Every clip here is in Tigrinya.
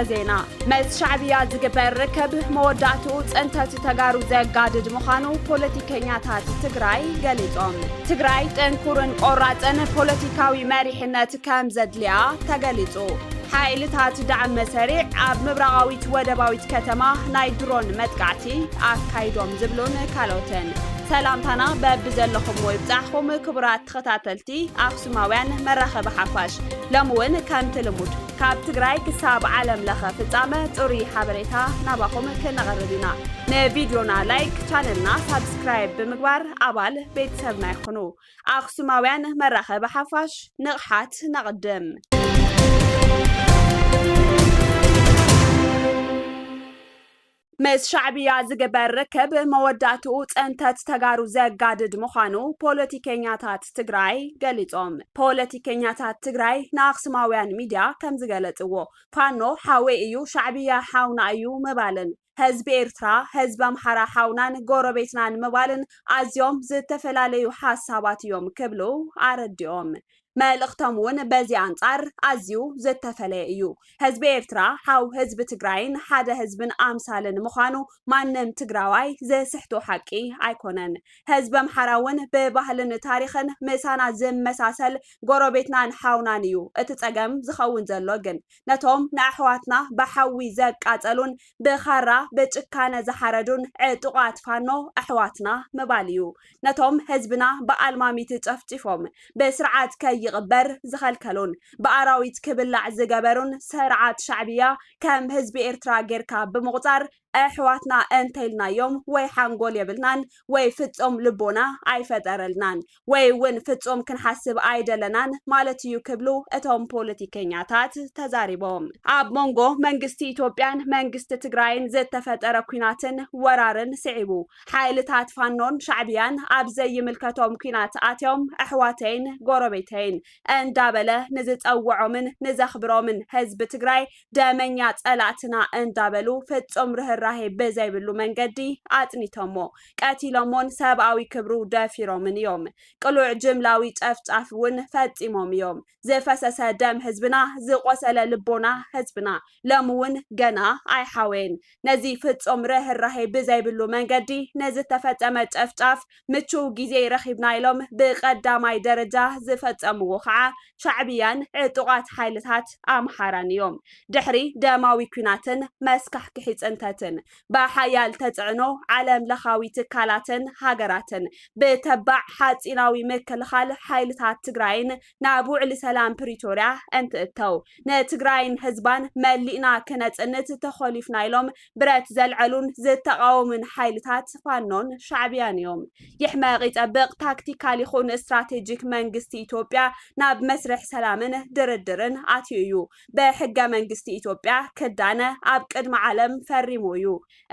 ዜና። ምስ ሻዕብያ ዝግበር ርክብ መወዳእትኡ ጽንተት ተጋሩ ዘጋድድ ምዃኑ ፖለቲከኛታት ትግራይ ገሊጾም። ትግራይ ጥንኩርን ቆራጽን ፖለቲካዊ መሪሕነት ከም ዘድልያ ተገሊጹ። ሓይልታት ዳዕመ ሰሪዕ ኣብ ምብራቓዊት ወደባዊት ከተማ ናይ ድሮን መጥቃዕቲ ኣካይዶም ዝብሉን ካልኦትን። ሰላምታና በብዘለኹምዎ ይብጻሕኹም ክቡራት ተኸታተልቲ ኣኽሱማውያን መራኸቢ ሓፋሽ። ሎሚ እውን ከምቲ ልሙድ ካብ ትግራይ ክሳብ ዓለም ለኸ ፍጻመ ጽሩይ ሓበሬታ ናባኹም ክነቕርብ ኢና። ንቪድዮና ላይክ፣ ቻነልና ሳብስክራይብ ብምግባር ኣባል ቤተሰብና ይኹኑ። ኣኽሱማውያን መራኸቢ ሓፋሽ ንቕሓት ነቕድም። ምስ ሻዕብያ ዝግበር ርክብ መወዳእትኡ ጽንተት ተጋሩ ዘጋድድ ምዃኑ ፖለቲከኛታት ትግራይ ገሊጾም። ፖለቲከኛታት ትግራይ ንኣኽሱማውያን ሚድያ ከም ዝገለጽዎ፣ ፋኖ ሓወይ እዩ፣ ሻዕብያ ሓውና እዩ ምባልን ህዝቢ ኤርትራ፣ ህዝቢ ኣምሓራ ሓውናን ጎረቤትናን ምባልን ኣዝዮም ዝተፈላለዩ ሓሳባት እዮም ክብሉ ኣረዲኦም። መልእኽቶም እውን በዚ ኣንጻር ኣዝዩ ዝተፈለየ እዩ። ህዝቢ ኤርትራ ሓው ህዝቢ ትግራይን ሓደ ህዝብን ኣምሳልን ምዃኑ ማንም ትግራዋይ ዘስሕቶ ሓቂ ኣይኮነን። ህዝቢ ኣምሓራ እውን ብባህልን ታሪኽን ምሳና ዝመሳሰል ጎረቤትናን ሓውናን እዩ። እቲ ጸገም ዝኸውን ዘሎ ግን ነቶም ንኣሕዋትና ብሓዊ ዘቃጸሉን ብኻራ ብጭካነ ዝሓረዱን ዕጡቓት ፋኖ ኣሕዋትና ምባል እዩ። ነቶም ህዝብና ብኣልማሚት ጨፍጪፎም ብስርዓት ከይቕበር ዝኸልከሉን ብኣራዊት ክብላዕ ዝገበሩን ስርዓት ሻዕብያ ከም ህዝቢ ኤርትራ ጌርካ ብምቑጻር ኣሕዋትና እንተኢልናዮም ወይ ሓንጎል የብልናን ወይ ፍጹም ልቦና ኣይፈጠረልናን ወይ እውን ፍጹም ክንሓስብ ኣይደለናን ማለት እዩ ክብሉ እቶም ፖለቲከኛታት ተዛሪቦም። ኣብ መንጎ መንግስቲ ኢትዮጵያን መንግስቲ ትግራይን ዝተፈጠረ ኲናትን ወራርን ስዒቡ ሓይልታት ፋኖን ሻዕብያን ኣብ ዘይምልከቶም ኲናት ኣትዮም ኣሕዋተይን ጎረቤተይን እንዳበለ ንዝጸውዖምን ንዘኽብሮምን ህዝቢ ትግራይ ደመኛ ጸላእትና እንዳበሉ ፍጹም ርህራሄ ብዘይብሉ መንገዲ ኣጽኒቶሞ፣ ቀቲሎሞን ሰብኣዊ ክብሩ ደፊሮምን እዮም። ቅሉዕ ጅምላዊ ጨፍጫፍ እውን ፈጺሞም እዮም። ዝፈሰሰ ደም ህዝብና፣ ዝቆሰለ ልቦና ህዝብና፣ ሎም እውን ገና ኣይሓወየን። ነዚ ፍጹም ርህራሄ ብዘይብሉ መንገዲ ንዝተፈጸመ ጨፍጫፍ ምቹው ግዜ ረኺብና ኢሎም ብቀዳማይ ደረጃ ዝፈጸምዎ ከዓ ሻዕብያን ዕጡቓት ሓይልታት ኣምሓራን እዮም። ድሕሪ ደማዊ ኲናትን መስካሕክሒ ጽንተትን ብሓያል ተጽዕኖ ዓለም ለኻዊ ትካላትን ሃገራትን ብተባዕ ሓጺናዊ ምክልኻል ሓይልታት ትግራይን ናብ ውዕሊ ሰላም ፕሪቶርያ እንትእተው ንትግራይን ህዝባን መሊእና ክነጽንት ተኾሊፍና ኢሎም ብረት ዘልዐሉን ዝተቓወሙን ሓይልታት ፋኖን ሻዕብያን እዮም። ይሕመቕ ይጸብቕ ታክቲካል ይኹን ስትራቴጂክ መንግስቲ ኢትዮጵያ ናብ መስርሕ ሰላምን ድርድርን ኣትዩ እዩ። ብሕገ መንግስቲ ኢትዮጵያ ክዳነ ኣብ ቅድሚ ዓለም ፈሪሙ እዩ።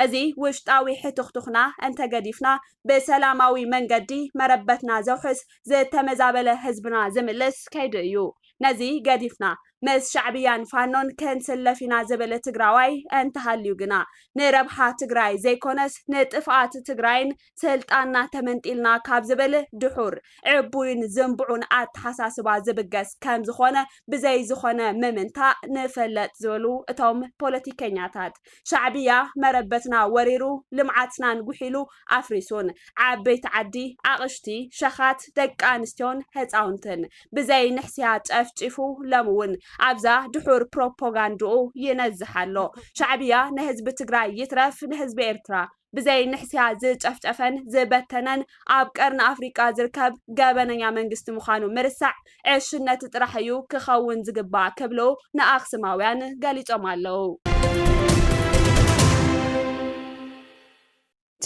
እዚ ውሽጣዊ ሕትኽቱኽና እንተገዲፍና ብሰላማዊ መንገዲ መረበትና ዘውሕስ ዝተመዛበለ ህዝብና ዝምልስ ከይዲ እዩ። ነዚ ገዲፍና ምስ ሻዕብያን ፋኖን ክንስለፍ ኢና ዝብል ትግራዋይ እንተሃልዩ ግና ንረብሓ ትግራይ ዘይኮነስ ንጥፍኣት ትግራይን ስልጣንና ተመንጢልና ካብ ዝብል ድሑር ዕቡይን ዝንቡዑን ኣተሓሳስባ ዝብገስ ከም ዝኾነ ብዘይ ዝኾነ ምምንታእ ንፈለጥ ዝበሉ እቶም ፖለቲከኛታት ሻዕብያ መረበትና ወሪሩ ልምዓትናን ጉሒሉ ኣፍሪሱን ዓበይቲ ዓዲ ኣቕሽቲ ሸኻት ደቂ ኣንስትዮን ህፃውንትን ብዘይ ንሕስያ ጨፍጪፉ ሎም እውን ኣብዛ ድሑር ፕሮፓጋንድኡ ይነዝሕ ኣሎ። ሻዕብያ ንህዝቢ ትግራይ ይትረፍ ንህዝቢ ኤርትራ ብዘይ ንሕስያ ዝጨፍጨፈን ዝበተነን ኣብ ቀርኒ ኣፍሪቃ ዝርከብ ገበነኛ መንግስቲ ምዃኑ ምርሳዕ ዕሽነት ጥራሕ እዩ ክኸውን ዝግባእ ክብሉ ንኣኽስማውያን ገሊጾም ኣለዉ።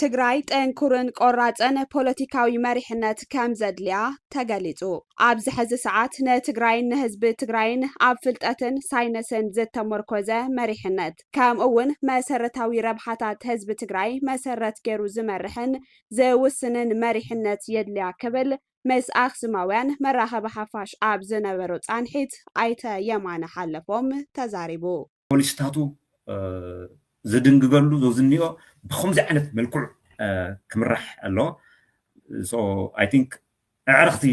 ትግራይ ጥንኩርን ቆራፅን ፖለቲካዊ መሪሕነት ከም ዘድልያ ተገሊፁ። ኣብዚ ሕዚ ሰዓት ንትግራይን ንህዝቢ ትግራይን ኣብ ፍልጠትን ሳይንስን ዝተመርኮዘ መሪሕነት ከምኡ እውን መሰረታዊ ረብሓታት ህዝቢ ትግራይ መሰረት ገይሩ ዝመርሕን ዝውስንን መሪሕነት የድልያ ክብል ምስ ኣኽስማውያን መራኸቢ ሓፋሽ ኣብ ዝነበሮ ፃንሒት ኣይተ የማነ ሓለፎም ተዛሪቡ። ፖሊሲታቱ ዝድንግገሉ ዘዝኒኦ ብከምዚ ዓይነት መልክዑ ክምራሕ ኣለዎ። I think ኣዕርኽቲ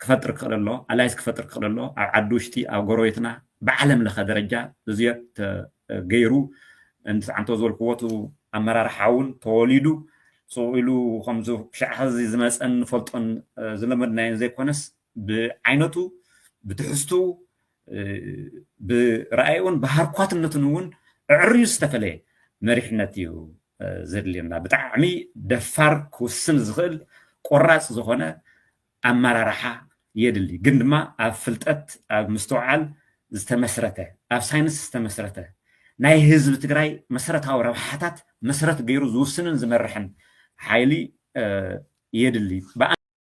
ክፈጥር ክኽእል ኣሎ፣ ኣላይስ ክፈጥር ክኽእል ኣሎ። ኣብ ዓዲ ውሽጢ ኣብ ጎረቤትና ብዓለም ለኸ ደረጃ እዚኦ ገይሩ፣ እንተ ዓንቶ ዝበልክዎ፣ እቲ ኣመራርሓ እውን ተወሊዱ። ስቕ ኢሉ ከምዚ ሽዓ ሕዚ ዝመፀን ንፈልጦን ዝለመድናዮን ዘይኮነስ፣ ብዓይነቱ፣ ብትሕዝቱ፣ ብረኣይኡን ብሃርኳትነቱን እውን ኣዕርዩ ዝተፈለየ መሪሕነት እዩ ዘድልየና። ብጣዕሚ ደፋር፣ ክውስን ዝኽእል፣ ቆራፅ ዝኾነ ኣመራርሓ የድሊ። ግን ድማ ኣብ ፍልጠት፣ ኣብ ምስትውዓል ዝተመስረተ፣ ኣብ ሳይንስ ዝተመስረተ፣ ናይ ህዝቢ ትግራይ መሰረታዊ ረብሓታት መሰረት ገይሩ ዝውስንን ዝመርሕን ሓይሊ የድሊ።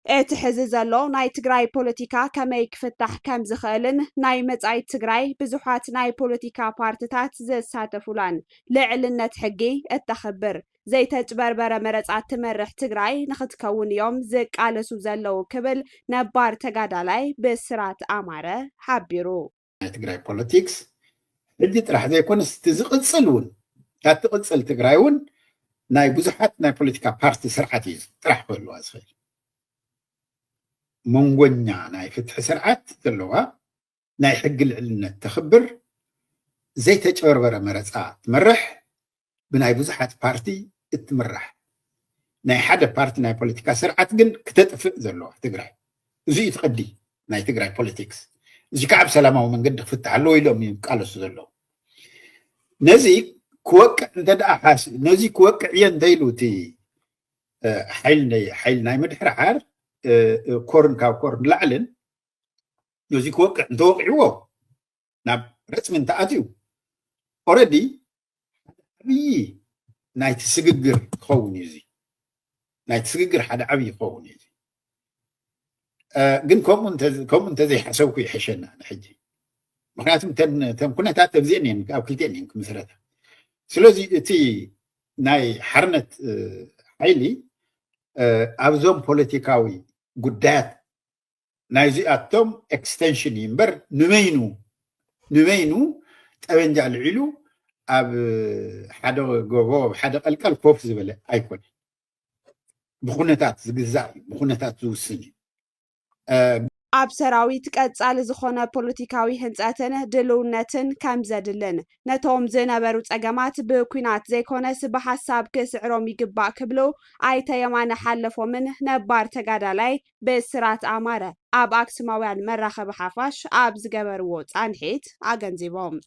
እቲ ሕዚ ዘሎ ናይ ትግራይ ፖለቲካ ከመይ ክፍታሕ ከም ዝኽእልን ናይ መጻኢት ትግራይ ብዙሓት ናይ ፖለቲካ ፓርትታት ዝሳተፉላን ልዕልነት ሕጊ እተኽብር ዘይተጭበርበረ መረጻ ትመርሕ ትግራይ ንኽትከውን እዮም ዝቃለሱ ዘለዉ ክብል ነባር ተጋዳላይ ብስራት ኣማረ ሓቢሩ። ናይ ትግራይ ፖለቲክስ ሕጂ ጥራሕ ዘይኮነስ እቲ ዝቕፅል እውን፣ እታ ትቕፅል ትግራይ እውን ናይ ብዙሓት ናይ ፖለቲካ ፓርቲ ስርዓት እዩ ጥራሕ ክህልዋ ዝኽእል። መንጎኛ ናይ ፍትሒ ስርዓት ዘለዋ፣ ናይ ሕጊ ልዕልነት ተኽብር፣ ዘይተጨበርበረ መረፃ ትመርሕ፣ ብናይ ብዙሓት ፓርቲ እትምራሕ ናይ ሓደ ፓርቲ ናይ ፖለቲካ ስርዓት ግን ክተጥፍእ ዘለዋ ትግራይ። እዚ እዩ እቲ ቅዲ ናይ ትግራይ ፖለቲክስ። እዚ ከዓ ብሰላማዊ መንገዲ ክፍታሕ ኣለዎ ኢሎም እዮም ዝቃለሱ ዘለዉ። ነዚ ክወቅዕ እንተ ደኣ ሓስ-፣ ነዚ ክወቅዕ እየ እንተኢሉ እቲ፣ እ፣ ሓይሊ ናይ፣ ሓይሊ ናይ ምድሕርሓር፣ እ፣ እ፣ ኮርን ካብ ኮርን ላዕልን ነዚ ክወቅዕ እንተወቂዕዎ ናብ ረፅሚ እንተኣትዩ ኦረዲ ዓብዪ ናይቲ ስግግር ክኸውን እዩ። እዚ ናይቲ ስግግር ሓደ ዓብዪ ክኸውን እዩ። እዚ፣ እ፣ ግን ከምኡ እንተ-፣ ከምኡ እንተዘይሓሰብኩ ይሕሸና ንሕጂ። ምክንያቱ እተን፣ እተን ኩነታት ኣብዚአን እየን፣ ኣብ ክልቲአን እየን ክምስረታ። ስለዚ እቲ ናይ ሓርነት፣ እ፣ ሓይሊ፣ እ፣ ኣብዞም ፖለቲካዊ ጉዳያት ናይዚኣቶም ኤክስቴንሽን እዩ እምበር ንበይኑ፣ ንበይኑ ጠበንጃ ኣልዒሉ ኣብ ሓደ ጎቦ፣ ኣብ ሓደ ቀልቀል ኮፍ ዝበለ ኣይኮነን። ብኩነታት ዝግዛእ እዩ፣ ብኩነታት ዝውስን እዩ። እ፣ ኣብ ሰራዊት ቀጻሊ ዝኾነ ፖለቲካዊ ህንጸትን ድልውነትን ከም ዘድልን፣ ነቶም ዝነበሩ ጸገማት ብኲናት ዘይኮነስ ብሓሳብ ክስዕሮም ይግባእ ክብሉ ኣይተ የማነ ሓለፎምን ነባር ተጋዳላይ ብስራት ኣማረ ኣብ ኣክሱማውያን መራኸቢ ሓፋሽ ኣብ ዝገበርዎ ጻንሒት ኣገንዚቦም።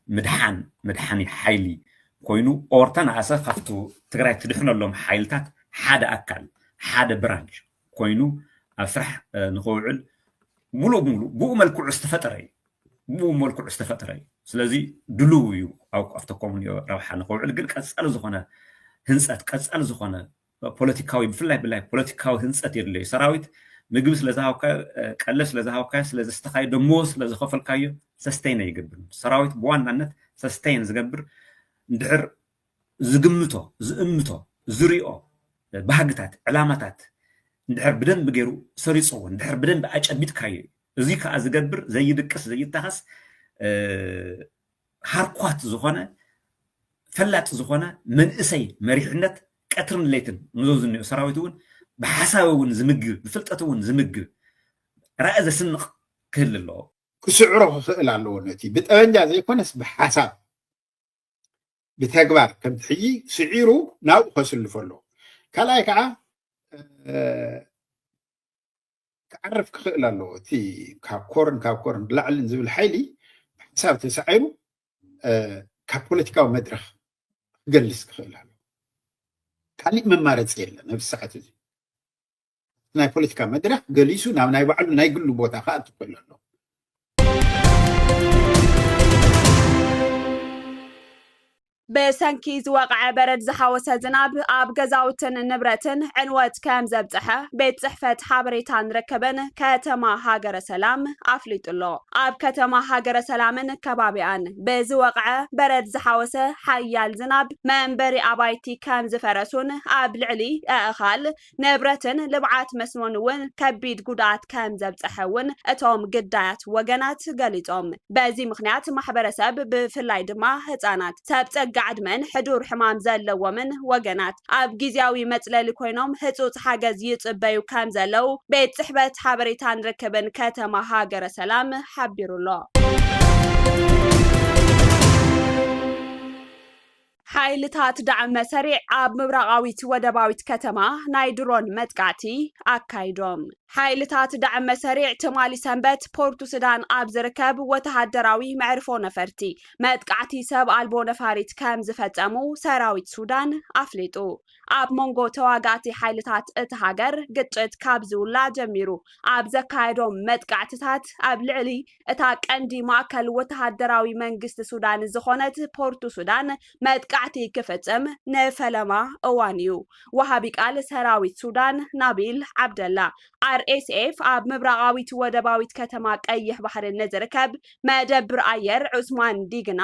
ምድሓን መድሓኒ ሓይሊ ኮይኑ ኦር ተነኣሰ ካብቱ ትግራይ ትድሕነሎም ሓይልታት ሓደ ኣካል ሓደ ብራንች ኮይኑ ኣብ ስራሕ ንኽውዕል ሙሉእ ብሙሉእ ብኡ መልክዑ ዝተፈጠረ እዩ። ብኡ መልክዑ ዝተፈጠረ እዩ። ስለዚ ድሉው እዩ ኣብተኮም ረብሓ ንኽውዕል ግን ቀፃሊ ዝኾነ ህንፀት ቀፃሊ ዝኾነ ፖለቲካዊ ብፍላይ ብላይ ፖለቲካዊ ህንፀት የድለዩ። ሰራዊት ምግቢ ስለዝሃብካዮ፣ ቀለብ ስለዝሃብካዮ፣ ስለዘስተኻዮ፣ ደሞዝ ስለዝኸፈልካዮ ሰስተይን ኣይገብርን። ሰራዊት ብዋናነት ሰስተይን ዝገብር እንድሕር ዝግምቶ፣ ዝእምቶ፣ ዝሪኦ ባህግታት፣ ዕላማታት እንድሕር ብደንቢ ገይሩ ሰሪፅዎ፣ እንድሕር ብደንቢ ኣጨቢጥካዮ እዩ። እዚ ከዓ ዝገብር ዘይድቅስ ዘይታኸስ ሃርኳት ዝኾነ ፈላጥ ዝኾነ መንእሰይ መሪሕነት ቀትርን ለይትን ምዞ ዝኒኦ ሰራዊት እውን ብሓሳብ እውን ዝምግብ ብፍልጠት እውን ዝምግብ ራኢ ዘስንቕ ክህል ኣለዎ። ክስዕሮ ክኽእል ኣለዎ። ነቲ ብጠበንጃ ዘይኮነስ ብሓሳብ ብተግባር ከምቲ ሕጂ ስዒሩ ናብኡ ከስልፎ ኣለዎ። ካልኣይ ከዓ ክዓርፍ ክኽእል ኣለዎ። እቲ ካብ ኮርን ካብ ኮርን ብላዕልን ዝብል ሓይሊ ብሓሳብ ተሳዒሩ ካብ ፖለቲካዊ መድረኽ ክገልስ ክኽእል ኣለዎ። ካሊእ መማረፂ የለን ኣብዚ ሰዓት እዚ። ናይ ፖለቲካ መድረኽ ገሊሱ ናብ ናይ ባዕሉ ናይ ግሉ ቦታ ክኣቱ ክኽእል ኣለዎ። ብሰንኪ ዝወቕዐ በረድ ዝሓወሰ ዝናብ ኣብ ገዛውትን ንብረትን ዕንወት ከም ዘብፀሐ ቤት ፅሕፈት ሓበሬታን ርክብን ከተማ ሃገረ ሰላም ኣፍሊጡ ኣሎ። ኣብ ከተማ ሃገረ ሰላምን ከባቢኣን ብዝወቕዐ በረድ ዝሓወሰ ሓያል ዝናብ መንበሪ ኣባይቲ ከም ዝፈረሱን ኣብ ልዕሊ ኣእኻል ንብረትን ልምዓት መስኖን እውን ከቢድ ጉድኣት ከም ዘብፀሐ እውን እቶም ግዳያት ወገናት ገሊፆም። በዚ ምኽንያት ማሕበረሰብ ብፍላይ ድማ ህፃናት፣ ሰብ ፀጋ ዕድመን ሕዱር ሕማም ዘለዎምን ወገናት ኣብ ግዝያዊ መፅለሊ ኮይኖም ህፁፅ ሓገዝ ይፅበዩ ከም ዘለዉ ቤት ፅሕፈት ሓበሬታን ርክብን ከተማ ሃገረ ሰላም ሓቢሩ ኣሎ። ሓይልታት ዳዕመ ሰሪዕ ኣብ ምብራቓዊት ወደባዊት ከተማ ናይ ድሮን መጥቃዕቲ ኣካይዶም። ሓይልታት ዳዕመ ሰሪዕ ትማሊ ሰንበት ፖርቱ ሱዳን ኣብ ዝርከብ ወተሃደራዊ መዕርፎ ነፈርቲ መጥቃዕቲ ሰብ ኣልቦ ነፋሪት ከም ዝፈጸሙ ሰራዊት ሱዳን ኣፍሊጡ። ኣብ መንጎ ተዋጋእቲ ሓይልታት እታ ሃገር ግጭት ካብ ዝውላ ጀሚሩ ኣብ ዘካየዶም መጥቃዕትታት ኣብ ልዕሊ እታ ቀንዲ ማእከል ወተሃደራዊ መንግስቲ ሱዳን ዝኾነት ፖርቱ ሱዳን መጥቃዕቲ ክፍጽም ንፈለማ እዋን እዩ። ወሃቢ ቃል ሰራዊት ሱዳን ናቢል ዓብደላ፣ ኣር ኤስ ኤፍ ኣብ ምብራቓዊት ወደባዊት ከተማ ቀይሕ ባሕሪ ንዝርከብ መደብር ኣየር ዑስማን ዲግና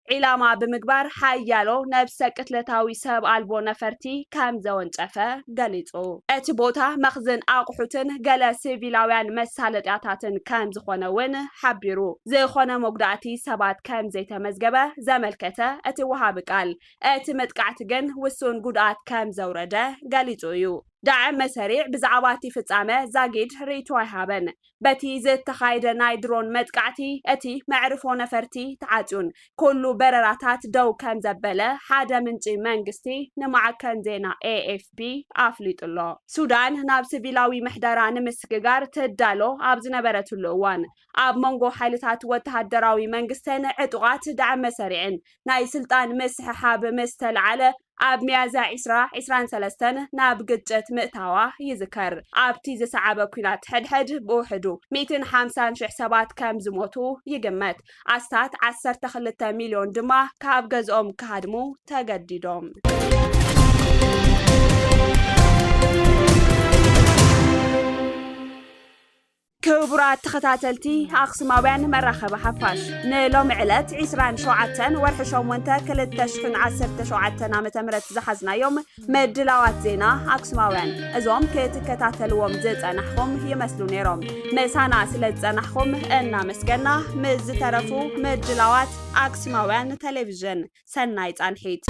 ዒላማ ብምግባር ሓያሎ ነብሰ ቅትለታዊ ሰብ ኣልቦ ነፈርቲ ከም ዘወንጨፈ ገሊጹ። እቲ ቦታ መኽዝን ኣቑሑትን ገለ ሲቪላውያን መሳለጥያታትን ከም ዝኾነ እውን ሓቢሩ። ዝኾነ መጉዳእቲ ሰባት ከም ዘይተመዝገበ ዘመልከተ እቲ ወሃቢ ቃል፣ እቲ መጥቃዕቲ ግን ውሱን ጉድኣት ከም ዘውረደ ገሊጹ እዩ። ዳዕመ ሰሪዕ ብዛዕባ እቲ ፍጻመ ዛጊድ ርእይቶ ኣይሃበን። በቲ ዝተኻየደ ናይ ድሮን መጥቃዕቲ እቲ መዕርፎ ነፈርቲ ተዓጽዩን ኩሉ በረራታት ደው ከም ዘበለ ሓደ ምንጪ መንግስቲ ንማዕከን ዜና ኤ ኤፍ ፒ ኣፍሊጡ ኣሎ። ሱዳን ናብ ሲቪላዊ ምሕደራ ንምስግጋር ትዳሎ ኣብ ዝነበረትሉ እዋን፣ ኣብ መንጎ ሓይልታት ወተሃደራዊ መንግስትን ዕጡቓት ዳዕመ ሰሪዕን ናይ ስልጣን ምስሕሓብ ምስ ተለዓለ፣ ኣብ ሚያዝያ ዕስራ ዕስራን ሰለስተን ናብ ግጭት ምእታዋ ይዝከር። ኣብቲ ዝሰዓበ ኲናት ሕድሕድ ብውሕዱ ሚእትን ሓምሳን ሽሕ ሰባት ከም ዝሞቱ ይግመት። ኣስታት ዓሰርተ ክልተ ሚልዮን ድማ ካብ ገዝኦም ክሃድሙ ተገዲዶም። ክቡራት ተኸታተልቲ ኣኽሱማውያን መራኸቢ ሓፋሽ፣ ንሎሚ ዕለት ዕስራን ሸውዓተን ወርሒ ሸሞንተ ክልተ ሽሕን ዓሰርተ ሸውዓተን ዓመተ ምህረት ዝሓዝናዮም ምድላዋት ዜና ኣኽሱማውያን፣ እዞም ክትከታተልዎም ዝጸናሕኹም ይመስሉ ነይሮም። ምሳና ስለ ዝጸናሕኹም እናመስገና፣ ምስ ዝተረፉ ምድላዋት ኣኽሱማውያን ቴሌቪዥን ሰናይ ጻንሒት።